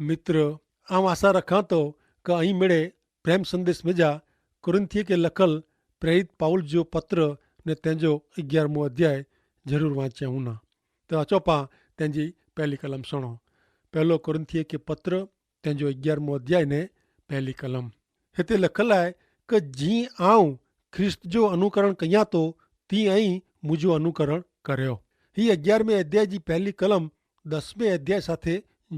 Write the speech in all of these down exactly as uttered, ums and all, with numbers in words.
મિત્ર, આવ આશા રખાતો કે અહીં મેળે પ્રેમ સંદેશ મેજા કોરિંથીય કે લખલ પ્રેરિત પાઉલ જો પત્ર ને તેનજો અગિયારમો અધ્યાય જરૂર વાંચ્યા હુના. તો અચોપા તેનજી પહેલી કલમ સુણો. પહેલો કોરિંથીય કે પત્ર તેનજો અગિયારમો અધ્યાય ને પહેલી કલમ. હેતા લખલ આય કે જી આઉં ખ્રિસ્ત જો અનુકરણ કહિયા તો તી અહીં મુજો અનુકરણ કર્યો. હી અગિયારમે અધ્યાય જી પહેલી કલમ દસમે અધ્યાય સાથે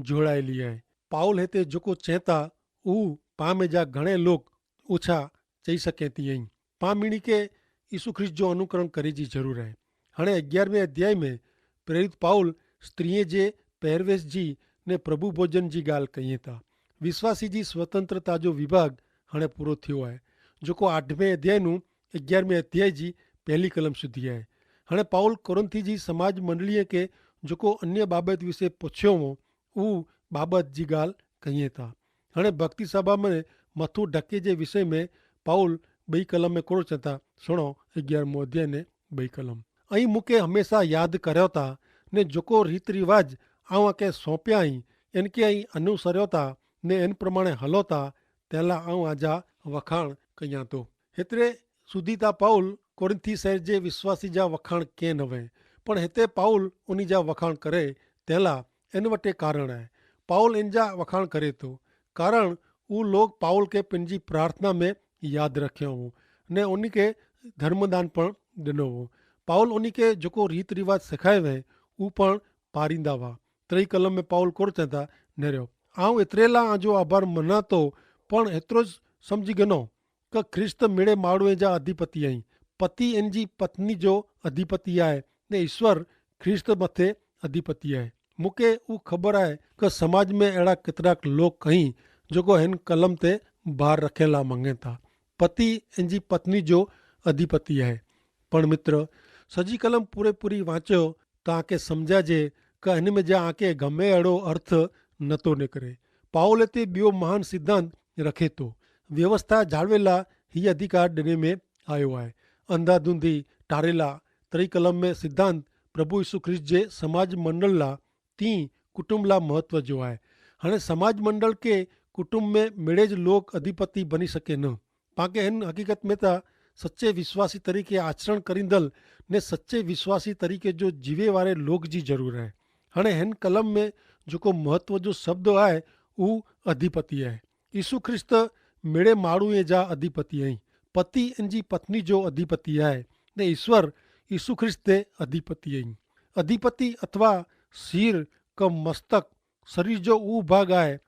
જોડાયેલી આય. પાઉલ હેતા જોકો ચેતા ઉહ પામે જા ઘણે લોક ઓછા ચહી સકે તી અહીં પામ મિણી કે ઈસુ ખ્રિસ્ત જો અનુકરણ કરે જી જરૂર આય. હણે અગિયારમે અધ્યાય મેં પ્રેરિત પાઉલ સ્ત્રીએ જે પહેરવેશ જી ને પ્રભુ ભોજન જી ગાલ કહિયે તા વિશ્વાસી જી સ્વતંત્રતા જો વિભાગ હણે પૂરો થયો આય, જોકો આઠમે અધ્યાય નું અગિયારમે અધ્યાય જી પહેલી કલમ સુધી આય. હણે પાઉલ કોરિંથી જી સમાજ મંડળીએ કે જોકો અન્ય બાબત વિશે પછ્યો વો ઉહ બાબત જી ગાલ કહિયે તા. હણે ભક્તિ સભા મેં મથુ ઢકે જે વિષય મેં પાઉલ બઈ કલમ મેં કોરો ચેતા. સુણો અગિયારમો અધ્યાય ને બઈ કલમ. અહીં મુકે હમેંશા યાદ કર્યો તા ને જોકો રીત રિવાજ આઉં આકે સોંપ્યા હી એન કે અહીં અનુસર્યો તા ને એન પ્રમાણે હલો તા તેલા આઉં આજા વખાણ કહિયા તો. હેતરે સુધી તા પાઉલ કોરિંથી સહેર જે વિશ્વાસી જા વખાણ કેહ નવે. પણ હેતે પાઉલ ઉની જા વખાણ કરે તેલા એન વટે કારણ હૈ. પાઉલ એન જા વખાણ કરે તો કારણ ઉહ લોગ પાઉલ કે પનજી પ્રાર્થના મેં યાદ રખ્યો હો ને ઉની કે ધર્મદાન પણ દનો હો. પાઉલ ઉની કે જોકો રીત રિવાજ સિખાય વે ઉહ પણ પારિંદા વા. ત્રય કલમ મેં પાઉલ કોર ચેતા નહર્યો. આઉં એતરેલા આજો આભાર મનાતો પણ એતરો જ સમઝી ગનો કે ખ્રિસ્ત મેળે માળુએ જા અધિપતિ અહીં. પતિ એનજી પત્ની જો અધિપતિ આય ને ઈસ્વર ખ્રિસ્ત મતે અધિપતિ આય. મુકે ઉં ખબર આય કે સમાજ મેં એડા કેતરાક લોક અહીં જોકો હેન કલમ તે ભાર રખેલા મંગેતા પતિ એનજી પત્ની જો અધિપતિ આય. પણ મિત્ર, સજી કલમ પૂરેપૂરી વાંચ્યો તો આંકે સમઝાજે કે હેન મેં જા આંકે ગમે એડો અર્થ નતો નેકરે. પાઉલે તે બિયો મહાન સિદ્ધાંત રખે તો વ્યવસ્થા જાળવેલા હી અધિકાર ડેને મેં આયો આય. અંધાધુંધી ટારેલા ત્રિકલમ મેં સિદ્ધાંત પ્રભુ ઈસુ ખ્રિસ્ત જે સમાજ મંડળલા તી કુટુંબલા મહત્વ જો આય. હણે સમાજ મંડળ કે કુટુંબ મેં મેળે જ લોક અધિપતિ બની શકે ન. પાંકે હેન હકીકત મેં તા સચ્ચે વિશ્વાસી તરીકે આચરણ કરીંદલ ને સચ્ચે વિશ્વાસી તરીકે જો જીવે વારે લોક જી જરૂર હૈ. હણે હેન કલમ મેં જોકો મહત્વ જો શબ્દો આય ઉહ અધિપતિ આય. ઈસુ ખ્રિસ્ત મેળે માણૂએ જા અધિપતિ અહીં. પતિ એનજી પત્ની જો અધિપતિ આય. ને ઈસ્વર ઈસુ ખ્રિસ્ત તે અધિપતિ અહીં. અધિપતિ અથવા શિર ક મસ્તક શરીર જો ઉહ ભાગ આય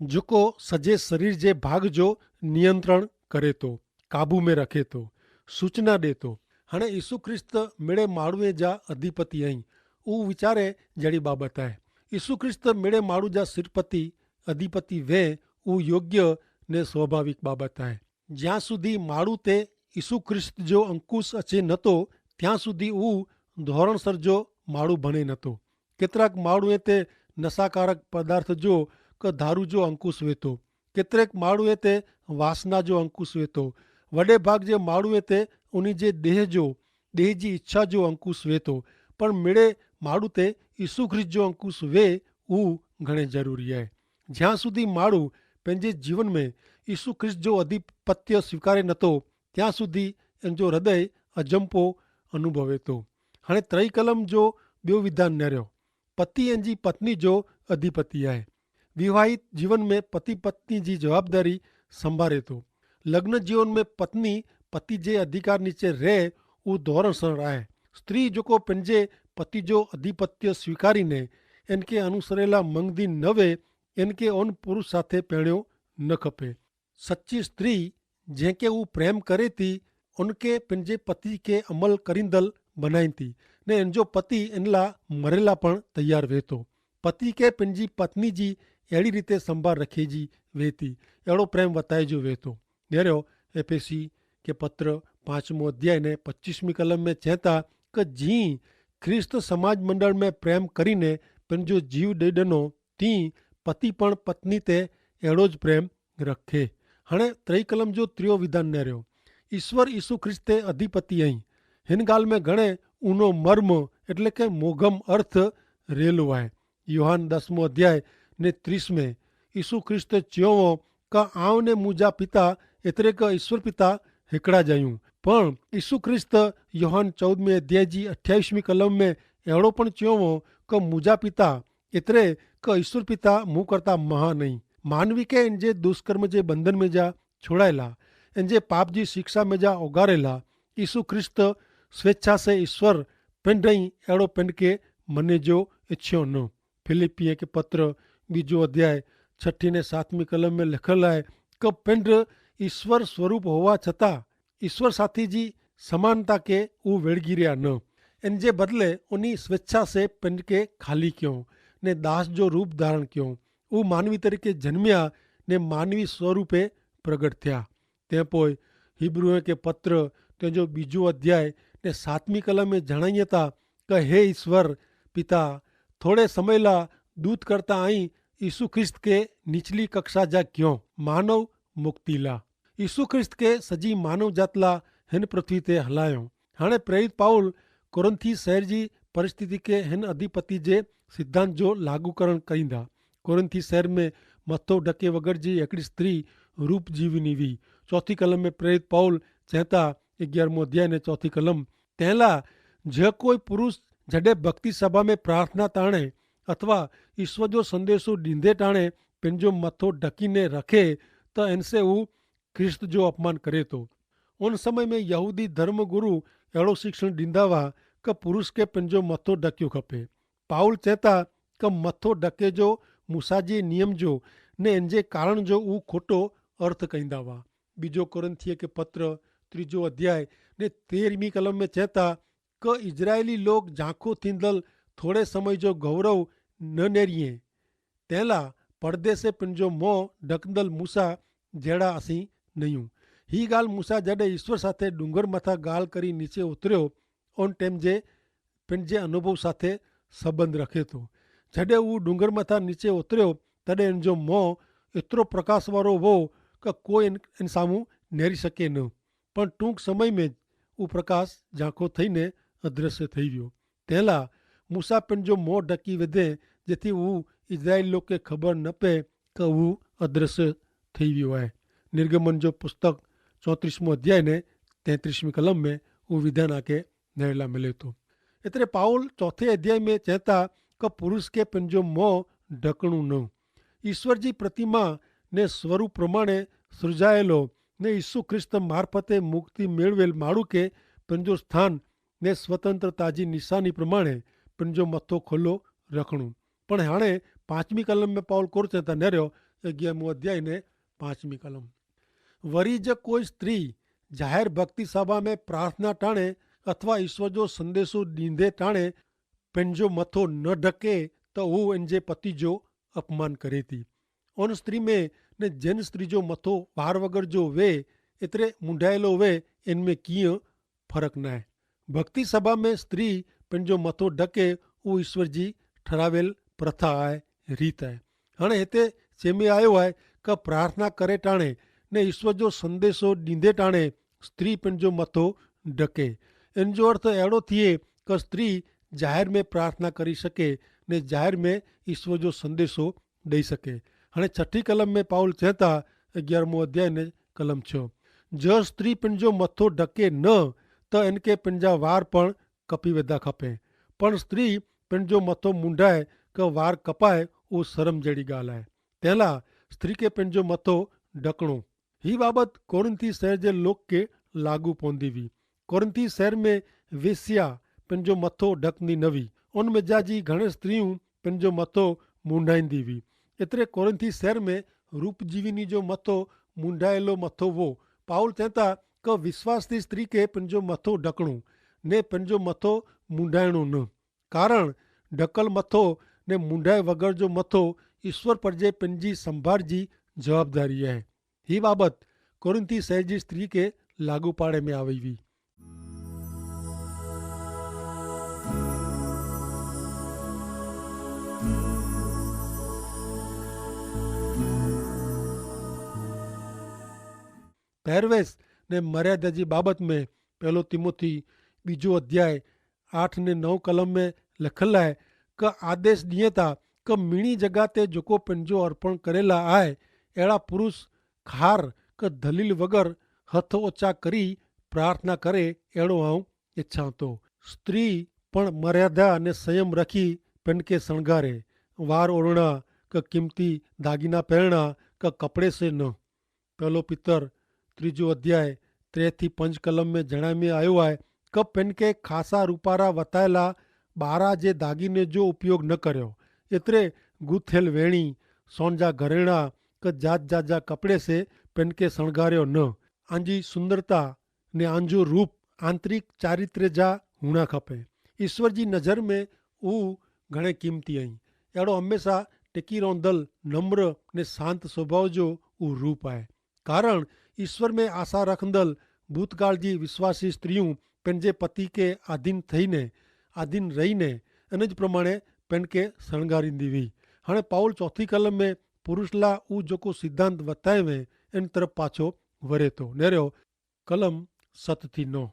જોકો સજે શરીર જે ભાગ જો નિયંત્રણ કરે તો, કાબૂ મેં રખે તો, સૂચના દેતો. હણે ઈસુ ખ્રિસ્ત મેળે માણૂએ જા અધિપતિ અહીં. ઉહ વિચારે જેડી બાબત આય. ઈસુ ખ્રિસ્ત મેળે માણૂ જા સિરપતિ અધિપતિ વે ઉહ યોગ્ય ને સ્વાભાવિક બાબત આય. જ્યાં સુધી માણૂ તે ઈસુ ખ્રિસ્ત જો અંકુશ અછે નતો ત્યાં સુધી ઉહ ધોરણસર જો માણૂ ભણે નતો. કેતરાક માણૂએ તે નસાકારક પદાર્થ જો કે ધારૂ જો અંકુશ વેતો. કેતરેક માણૂએ તે વાસના જો અંકુશ વેતો. વડે ભાગ જે માણૂએ તે ઉની જે દેહ જો દેહ જી ઇચ્છા જો અંકુશ વેતો. પણ મેળે માણૂ તે ઈસુ ખ્રિસ્ત જો અંકુશ વે ઉહ ઘણે જરૂરી આય. જ્યાં સુધી માણૂ પૈંજે જીવન મેં ઈસુ ખ્રિસ્ત જો અધિપત્ય સ્વીકારે નતો ત્યાં સુધી એન જો હૃદય અજંપો અનુભવે તો. હણે ત્રય કલમ જો બ્યો વિધાન નેર્યો. પતિ એન જી પત્ની જો અધિપતિ આય. વિવાહિત જીવન મેં પતિ પત્ની જી જવાબદારી સંભારે તો. લગ્ન જીવન મેં પત્ની પતિ જે અધિકાર નીચે રહે ઉહ ધોરણ સર આય. સ્ત્રી જોકો પૈંજે પતિ જો અધિપત્ય સ્વીકારી ને એન કે અનુસરેલા મંગદી નવે એન કે ઓન પુરુષ સાથે પહેણ્યો ન ખપે. સચ્ચી સ્ત્રી જેંકે ઉં પ્રેમ કરે તી ઉનકે પૈંજે પતિ કે અમલ કરીંદલ બનાઈ તી. ને એન જો પતિ એનલા મરેલા પણ તૈયાર વેતો. પતિ કે પૈંજી પત્ની જી એડી રીતે સંભાર રખે જી વેતી એડો પ્રેમ વતાય જો વેતો. નેરો એફેસી કે પત્ર પાંચમો અધ્યાય ને પચ્ચીસમી કલમ મેં ચેતા કે જી ખ્રિસ્ત સમાજ મંડળ મેં પ્રેમ કરીને પૈંજો જીવ દઈ દનો તી પતિ પણ પત્ની તે એડો જ પ્રેમ રખે. હણે ત્રય કલમ જો ત્રિયો વિધાન નેર્યો. ઈસ્વર ઈસુ ખ્રિસ્ત તે અધિપતિ અહીં. હેન ગાલ મેં ઘણે ઉનો મર્મ એટલે કે મોગમ અર્થ રહેલો આય. યોહાન દસમો અધ્યાય ને ત્રીસ મેં ઈસુ ખ્રિસ્ત ચ્યોંવો, કા આવ ને મુજા પિતા, એતરે કા ઈસ્વર પિતા હેકડા જાયું. પણ ઈસુ ખ્રિસ્ત યોહાન ચૌદમે અધ્યાય જી અઠ્યાવિશમી કલમ મેં એડો પણ ચ્યોંવો, કા મુજા પિતા એતરે કા ઈસ્વર પિતા મું કરતા મહા નહીં. માનવી કે એન જે દુષ્કર્મ જે બંધન મેં જા છોડાયેલા, એન જે પાપ જી શિક્ષા મેં જા ઓગારેલા, ઈસુ ખ્રિસ્ત સ્વેચ્છા સે ઈસ્વર પેંડઈ એડો પેંડ કે મને જો ઇચ્છ્યો ન. ફિલિપ્પીએ કે પત્ર બીજો અધ્યાય છઠ્ઠી ને સાતમી કલમ મેં લખેલ હૈ, કે પિંડ ઈસ્વર સ્વરૂપ હોવા છતાં ઈસ્વર સાથે જી સમાનતા કે ઉં વેડગી રહ્યા ન, એન જે બદલે ઉની સ્વેચ્છા સે પિંડ કે ખાલી ક્યો ને દાસ જો રૂપ ધારણ ક્યો. ઉં માનવી તરીકે જન્મ્યા ને માનવી સ્વરૂપે પ્રગટ થયા. તે પોય હિબ્રૂએ કે પત્ર તેજો બીજો અધ્યાય ને સાતમી કલમે જણાયતા, કે હે ઈસ્વર પિતા, થોડે સમયલા દૂત કરતા અહીં ઈસુ ખ્રિસ્ત કે નીચલી કક્ષા જા ક્યો માનવ મુક્તિલા. ઈસુ ખ્રિસ્ત કે સજી માનવ જાતલા હેન પૃથ્વી તે હલાયો. હાણે પ્રેરિત પાઉલ કોરિંથી શહેર જી પરિસ્થિતિ કે હેન અધિપતિ જે સિદ્ધાંત જો લાગુકરણ કરીંદા. કોરિંથી શહેર મેં મથો ઢકે વગર જી એકડી સ્ત્રી રૂપ જીવી નીવી. ચોથી કલમ મેં પ્રેરિત પાઉલ ચેતા, અગિયારમો અધ્યાય ને ચોથી કલમ, તેલા જે કોઈ પુરુષ જડે ભક્તિ સભા મેં પ્રાર્થના ટાણે અથવા ઈસ્વર જો સંદેશો દીંધે ટાણે પેનજો મથો ઢકીને રખે, તો એનસે ઉં ખ્રિસ્ત જો અપમાન કરે તો. ઉન સમય મેં યહૂદી ધર્મગુરુ એડો શિક્ષણ દીંધાવા કે પુરુષ કે પેનજો મથો ઢક્યો ખપે. પાઉલ ચેતા કે મથો ઢકે જો મૂસા જે નિયમ જો ને એન જે કારણ જો ઉં ખોટો અર્થ કહીંદા વા. બીજો કોરિંથીય કે પત્ર ત્રીજો અધ્યાય ને તેરમી કલમ મેં ચેતા કે ઇઝરાયેલી લોક ઝાંખો થીંદલ થોડે સમય જો ગૌરવ ન નેરિયે, તેલા પરદેસે પણ જો મોં ઢકંદલ મૂસા જેડા અસી નહિયું. હી ગાલ મૂસા જડે ઇશ્વર સાથે ડુંગર માથા ગાલ કરી નીચે ઉતર્યો ઓન ટેમ જે પણ જે અનુભવ સાથે સંબંધ રખે તો. જડે ઉં ડુંગર માથા નીચે ઉતર્યો તદે એન જો મોં એતરો પ્રકાશવારો વો કે કોઈ એન સામું નેરી શકે ન. પણ ટૂંક સમય મેં જ ઉં પ્રકાશ ઝાંખો થઈને અદ્રશ્ય થઈ વ્યો. તેલા મૂસા પણ જો મોં ઢકી વધે જેથી ઉં ઇઝરાયેલ લોકે ખબર ન પે કે ઉં અદ્રશ્ય થઈ વ્યો આય. નિર્ગમન જો પુસ્તક ચોત્રીસમો અધ્યાય ને તેત્રીસમી કલમ મેં ઉં વિધાન આકે નરેલા મિલે તો. એતરે પાઉલ ચોથે અધ્યાય મેં ચેતા કે પુરુષ કે પન જો મોં ઢકણું ન. ઈસ્વર જી પ્રતિમા ને સ્વરૂપ પ્રમાણે સર્જાયેલો ને ઈસુ ખ્રિસ્ત મારફતે મુક્તિ મેળવેલ માણું કે પન જો સ્થાન ને સ્વતંત્રતા જી નિશાની પ્રમાણે પન જો મથો ખોલો રખણું. પણ હાણે પાંચમી કલમ મેં પાઉલ કોર ચેતા નર્યો. અગિયારમું અધ્યાય ને પાંચમી કલમ. વરી જે કોઈ સ્ત્રી જાહેર ભક્તિ સભા મેં પ્રાર્થના ટાણે અથવા ઈસ્વર જો સંદેશો દીંધે ટાણે પેનજો મથો ન ઢકે તો ઉં એનજે પતિ જો અપમાન કરે તી. ઓન સ્ત્રી મેં ને જેન સ્ત્રી જો મથો વાર વગર જો વે એતરે મુંડાયેલો વે એન મેં કિયાં ફરક નાય. ભક્તિ સભા મેં સ્ત્રી પેનજો મથો ઢકે ઉં ઈસ્વર જી ઠરાવેલ પ્રથા આય, રીત આય. હણે હેતે ચેમે આયો આય કે પ્રાર્થના કરે ટાણે ને ઈસ્વર જો સંદેશો દીંધે ટાણે સ્ત્રી પેનજો મથો ઢકે. એનજો અર્થ એડો થિયે કે સ્ત્રી જાહેર મેં પ્રાર્થના કરી શકે ને જાહેર મેં ઈસ્વર જો સંદેશો દઈ શકે. હણે છઠી કલમ મેં પાઉલ ચેતા અગિયારમો અધ્યાય ને કલમ છ, જો સ્ત્રી પેનજો મથો ઢકે ન તો એનકે પેનજા વાર પણ કપી વેધા ખપે. પણ સ્ત્રી પેનજો મથો મુંડાય કે વાર કપાય ઉં સરમ જેડી ગાલ આય. તેલા સ્ત્રી કે પેનજો મથો ઢકણો. હી બાબત કોરિંથી શહેર જે લોક કે લાગુ પોંદી વી. કોરિંથી શહેર મેં વેસ્યા પેનજો મથો ઢકની નવી. ઉન મેં જા જી ઘણે સ્ત્રી પેનજો મથો મુંડાઈંદી વી. એતરે કોરિંથી શહેર મેં રૂપજીવીની જો મથો મુંડાયેલો મથો વો. પાઉલ ચેતા કે વિશ્વાસથી સ્ત્રી કે પેનજો મથો ઢકણું ને પેનજો મથો મુંડાયણું ન. કારણ ઢકલ મથો ને મુંડાય વગર જો મથો ઈસ્વર પર જે પેનજી સંભાર જી જવાબદારી હૈ. હી બાબત કોરિંથી સહેજી સ્ત્રી કે લાગુ પાડે મેં આવે વી. પહેરવેશ ને મર્યાદા જી બાબત મેં પહેલો તિમોથી બીજો અધ્યાય આઠ ને નવ કલમ મેં લખેલા હૈ કે આદેશ દિયે તા કે મિણી જગા તે જોકો પેનજો અર્પણ કરેલા આય એડા પુરુષ ખાર કે ધલીલ વગર હથ ઓચા કરી પ્રાર્થના કરે એડો આઉં ઇચ્છા તો. સ્ત્રી પણ મર્યાદા અને સંયમ રખી પેનકે સણગારે. વાર ઓરણા કે કિંમતી ધાગીના પહેરણા કે કપડે સે ન. પહેલો પિતર ત્રીજો અધ્યાય ત્રે થી પંજ કલમ મેં જણાઈ મેં આયો આય કે પેનકે ખાસા રૂપારા વતાયેલા બારા જે ધાગીને જો ઉપયોગ ન કર્યો. એતરે ગુથેલ વેણી સોનજા ઘરેણા કે જાત જાજા કપડે સે પેનકે સણગાર્યો ન. આંજી સુંદરતા ને આંજો રૂપ આંતરિક ચારિત્ર્ય જા હુણા ખપે. ઈસ્વર જી નજર મેં ઉં ઘણે કિંમતી અહીં. એડો હમેંસા ટેકી રોંધલ નમ્ર ને શાંત સ્વભાવ જો ઉં રૂપ આય. કારણ ઈસ્વર મેં આશા રખંદલ ભૂતકાળ જી વિશ્વાસી સ્ત્રી ઉં પેનજે પતિ કે આધીન થઈ ને આધીન રહી ને અનજ પ્રમાણે પેનકે સણગારી દીવી. હણે પાઉલ ચોથી કલમ મેં પુરુષલા ઉં જોકો સિદ્ધાંત વતાય વે એન તરફ પાછો વરે તો નેર્યો. કલમ સત થી નો.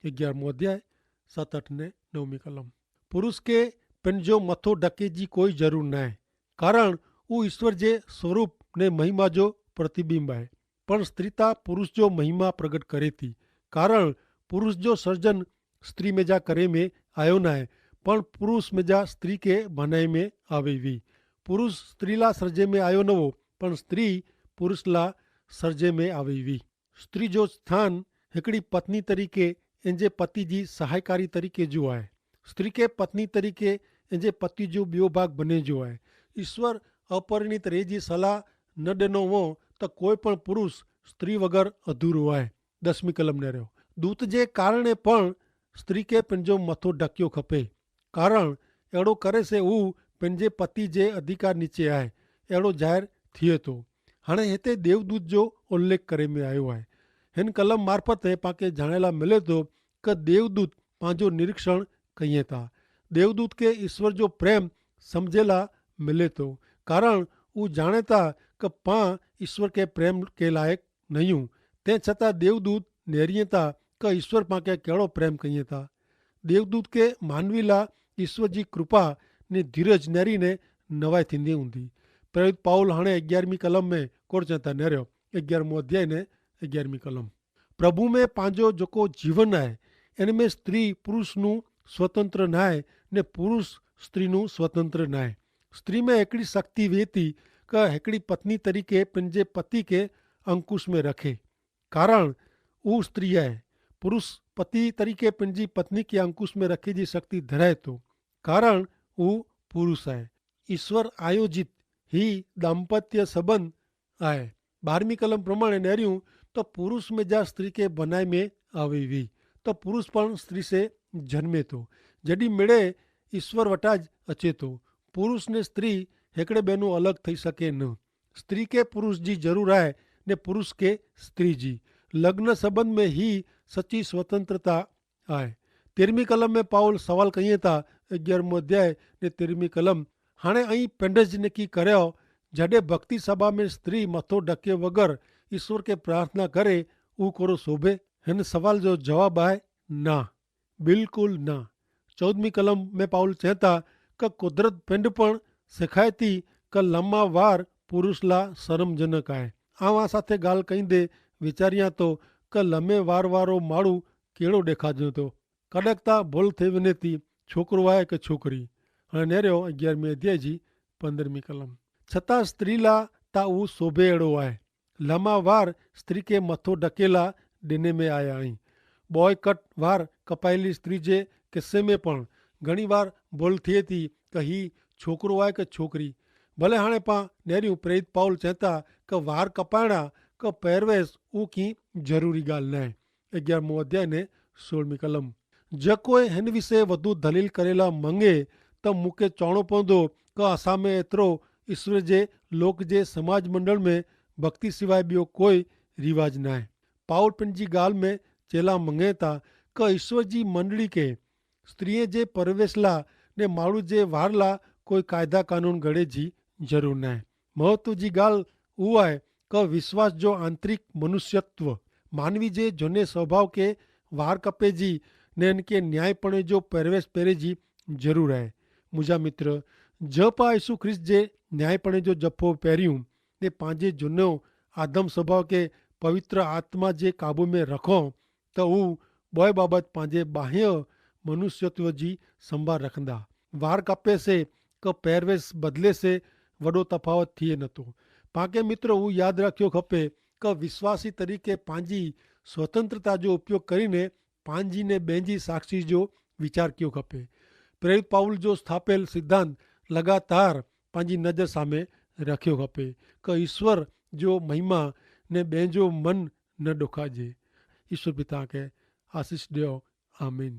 અગિયારમો અધ્યાય સત અઠ ને નવમી કલમ. પુરુષ કે પેનજો મથો ઢકે જી કોઈ જરૂર નાય. કારણ ઉં ઈસ્વર જે સ્વરૂપ ને મહિમા જો પ્રતિબિંબ આય. પણ સ્ત્રી તા પુરુષ જો મહિમા પ્રગટ કરે તી. કારણ પુરુષ જો સર્જન સ્ત્રી મેં જા કરે મેં આયો નાય. પણ પુરુષ મેં જા સ્ત્રી કે ભનાઈ મેં આવે વી. પુરુષ સ્ત્રી લા સર્જે મેં આયો નવો. પણ સ્ત્રી પુરુષ લા સર્જે મેં આવે વી. સ્ત્રી જો સ્થાન હેકડી પત્ની તરીકે એનજે પતિ જી સહાયકારી તરીકે જો આય. સ્ત્રી કે પત્ની તરીકે એનજે પતિ જો બ્યો ભાગ બને જો આય. ઈસ્વર અપરિણિત રેહ જી સલાહ ન દેનો વો તો કોઈ પણ પુરુષ સ્ત્રી વગર અધૂરો આય. દસમી કલમ ને રહ્યો. દૂત જે કારણે પણ સ્ત્રી કે પેનજો મથો ઢક્યો ખપે. કારણ એડો કરે સે ઉં પેનજે પતિ જે અધિકાર નીચે આય એડો જાહેર થિયે તો. હણે હેતે દેવદૂત જો ઉલ્લેખ કરે મેં આયો આય. હેન કલમ મારફત હૈ પાંકે જાણેલા મિલે તો કે દેવદૂત પાંજો નિરીક્ષણ કહિયે તા. દેવદૂત કે ઈસ્વર જો પ્રેમ સમઝેલા મિલે તો. કારણ ઉં જાણે તા કે પાં ઈસ્વર કે પ્રેમ કે લાયક નહિયું. તે છતાં દેવદૂત નેરિયે તા કે ઈસ્વર પાંકે કેડો પ્રેમ કહિયે તા. દેવદૂત કે માનવીલા ઈસ્વર જી કૃપા ને ધીરજ નેરી ને નવાઈ થીંદી હુંદી. પ્રેરિત પાઉલ હણે અગિયારમી કલમ મેં કોર ચેતા નેર્યો. અગિયારમો અધ્યાય ને અગિયારમી કલમ. પ્રભુ મેં પાંજો જોકો જીવન આય એન મેં સ્ત્રી પુરુષનું સ્વતંત્ર નાય ને પુરુષ સ્ત્રીનું સ્વતંત્ર નાય. સ્ત્રી મેં એકડી શક્તિ વેતી કે એકડી પત્ની તરીકે પેનજે પતિ કે અંકુશ મેં રખે. કારણ ઉં સ્ત્રી આય. પુરુષ પતિ તરીકે પેનજી પત્ની કે અંકુશ મેં રખે જી શક્તિ ધરાય તો. કારણ ઉં પુરુષ આય. ઈસ્વર આયોજિત હી દાંપત્ય સંબંધ આય. બારમી કલમ પ્રમાણે નેર્યું તો પુરુષ મેં જા સ્ત્રી કે ભનાઈ મેં આવે વી તો પુરુષ પણ સ્ત્રી સે જન્મે તો. જેડી મેળે ઈસ્વર વટા જ અચે તો. પુરુષ ને સ્ત્રી હેકડ઼ે બેનો અલગ થઈ શકે ન. સ્ત્રી કે પુરુષ જી જરૂર આય ને પુરુષ કે સ્ત્રી જી. લગ્ન સંબંધ મેં હી સચી સ્વતંત્રતા આય. તેરમી કલમ મેં પાઉલ સવાલ કહિયે તા અગિયારમો અધ્યાય ને તેરમી કલમ. હાણે અહીં પેંડજ ને કી કર્યો જડે ભક્તિ સભા મેં સ્ત્રી મથો ઢકે વગર ઈસ્વર કે પ્રાર્થના કરે ઉં કોરો શોભે? હેન સવાલ જો જવાબ આય ના, બિલકુલ ના. ચૌદમી કલમ મેં પાઉલ ચેતા કે કુદરત પેંડ પણ સેખાયતી કે લંબા વાર પુરુષલા શરમજનક આય. આવા સાથે ગાલ કઈ દે વિચારિયા તો કે લમે વારવારો માળું કેડો દેખાજો તો? કડકતા ભોલ થે વિનેતી છોકરો આય કે છોકરી? હણે નેર્યો અગિયારમી અધ્યાય જી પંદરમી કલમ. છતાં સ્ત્રી લા તા ઉં શોભે એડો આય. લમા વાર સ્ત્રી કે મથો ઢકેલા દેને મેં આયા અહીં. બોય કટ વાર કપાયેલી સ્ત્રી જે કિસ્સે મેં પણ ઘણી વાર ભોલ થિયે તી કે હી છોકરો આય કે છોકરી? ભલે હાણે પાં નેર્યું પ્રેરિત પાઉલ ચેતા કે વાર કપાયણા કે પહેરવેશ ઉં કી જરૂરી ગાલ નાય. અગિયારમો અધ્યાય ને સોળમી કલમ. જે કોઈ હેન વિશે વધુ ધલીલ કરેલા મંગે તો મુકે ચોણો પોંદો કે અસામે એતરો ઈસ્વર જે લોક જે સમાજ મંડળ મેં ભક્તિ સિવાય બિયો કોઈ રિવાજ નાય. પાઉલ પન જી ગાલ મેં ચેલા મંગેતા કે ઈસ્વર જી મંડળી કે સ્ત્રીએ જે પરવેશલા ને માળુ જે વારલા કોઈ કાયદા કાનૂન ગડે જી જરૂર નાય. મહત્વ જી ગાલ ઉવાય કે વિશ્વાસ જો આંતરિક મનુષ્યત્વ માનવી જે જોને સ્વભાવ કે વાર કપે જી ને એનકે ન્યાયીપણે જો પરવેશ પેરે જી જરૂર આય. મુઝે મિત્ર, જપા ઈસુ ખ્રિસ્ત જે ન્યાયીપણે જો જફો પહેર્યું ને પાંજે જુનો આદમ સ્વભાવ કે પવિત્ર આત્મા જે કાબૂ મેં રખો, તો ઉં બોય બાબત પાંજે બાહ્ય મનુષ્યત્વ જી સંભાર રખંદા. વાર કપે સે કે પહેરવેશ બદલે સે વડો તફાવત થિયે નતો. પાંકે મિત્ર ઉં યાદ રાખ્યો ખપે કે વિશ્વાસી તરીકે પાંજી સ્વતંત્રતા જો ઉપયોગ કરીને પાંજી ને બેંજી સાક્ષી જો વિચાર કયો ખપે. પ્રેરિત પાઉલ જો સ્થાપેલ સિદ્ધાંત લગાતાર પાંજી નજર સામે રખ્યો ખપે કે ઈશ્વર જો મહિમા ને બેંજો મન ન ડોખાજે. ઈશ્વર પિતા કે આશીસ ડ્યો. આમીન.